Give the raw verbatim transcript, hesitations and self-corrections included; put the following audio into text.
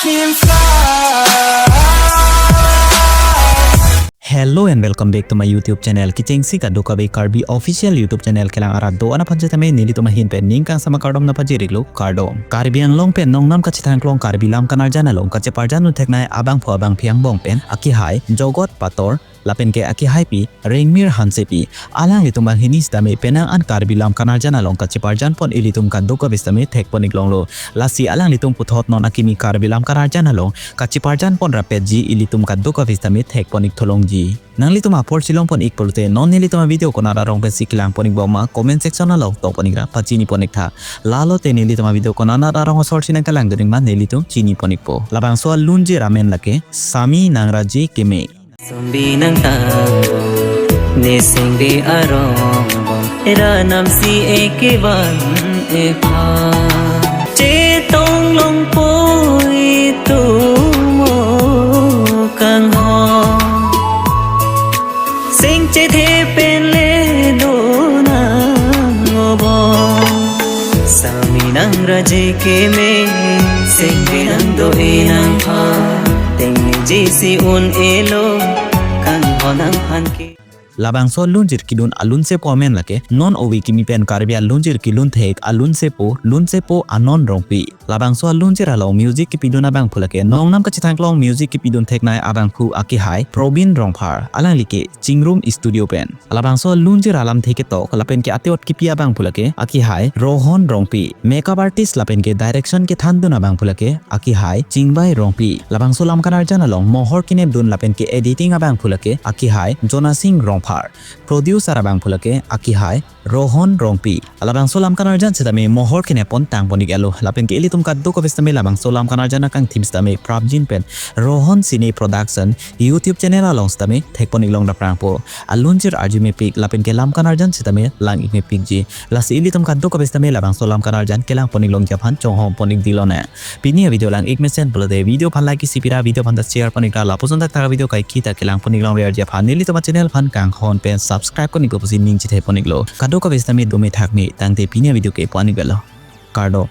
Hello and welcome back to my YouTube channel. Kechengsi kadokave Karbi official YouTube channel kelang arat do-an aphan setame nelitum ahin pen ning kangsam akardom nangpajir-iklo, kardom. Karbi Anglong pen nongnam kachethangklong Karbi lam kanarjan along kacheparjan un theknei abangphu abangphi angbong pen akehai Jogot Pator lapen ke akehaipi Rengmir Hansepi, alanglitum banghini setame penang an Karbi lam kanarjan along kacheparjan pon ilitum kadokave setame thekpon-iklonglo. Lasi alanglitum puthot non akimi Karbi lam kanarjan along kacheparjan pon rapetji ilitum kadokave setame thekpon-ik tholongji. Nanglitum apor si longpon-ik pulote non nelitum avideo konat arong pensi kelangpon-ikbom ma comment section along tongpon-ikra pachinipon-iktha. Lalo te nelitum avideo konat arong asor si nangkelangdun-ik ma nelitum chinipon-ikpo. Labangso alunjir amen lake Sami Nangraje Keme. Sumbi nangta, ne singbi arong bom, era namsi ekevan epha. Chetong longpoi tumo kangho, sing chethe pen le do nang obo. Sami Nangraje Keme, sing benang do-e nangphan, tengniji si un-elo, kangho nangphan ke. Labangso alunjir kedun alunsepo amen lake non ove kimi pen Karbi alunjir kelun thek alunsepo, lunsepo Anon Rongpi. Labangso alunjir along music kepidun abangphu lake nongnam kachethangklong music kepidun theknei abangphu akehai Probin Rongphar, alangli ke Chingrum Studio pen. Labangso alunjir alamthe ketok lapen ke atiot kipi abangphu lake akehai Rohon Rongpi. Makeup artist lapen ke direction kethandun abangphu lake akehai Chingbai Rongpi. Labangso lam kanarjan along mohor kenepdun lapen ke editing abangphu lake akehai Jonasing Rongphar. Producer abangphu lake akehai Rohon Rongpi. Labangso lam kanarjan setame mohor kenep pon tangpon-ik-etlo. Lapen ke ilitum kadokave setame labangso lam kanarjan akangthim setame prapjin pen Rohon Cine Production YouTube channel along setame thekpon-iklong daprangpo. Alunjir arjumepik lapen ke lam kanarjan setame lang-ikmepikji. Lasi ilitum kadokave setame labangso lam kanarjan kelangpon-iklongji aphan chonghongpon-ik dilone. Pini avideo lang-ik mesen pulote video aphan like isi pira, video aphan ta share pon-ikra, lapuson thakthak avideo kaiketa kelangpon-iklongri arji aphan nelitum achannel aphan kanghon pen subscribe pon-ikpo pusi ning chethepon-iklo. Kadokave setame dome thakme tangte pini avideo ke pu-an-ik-etlo. Kardom.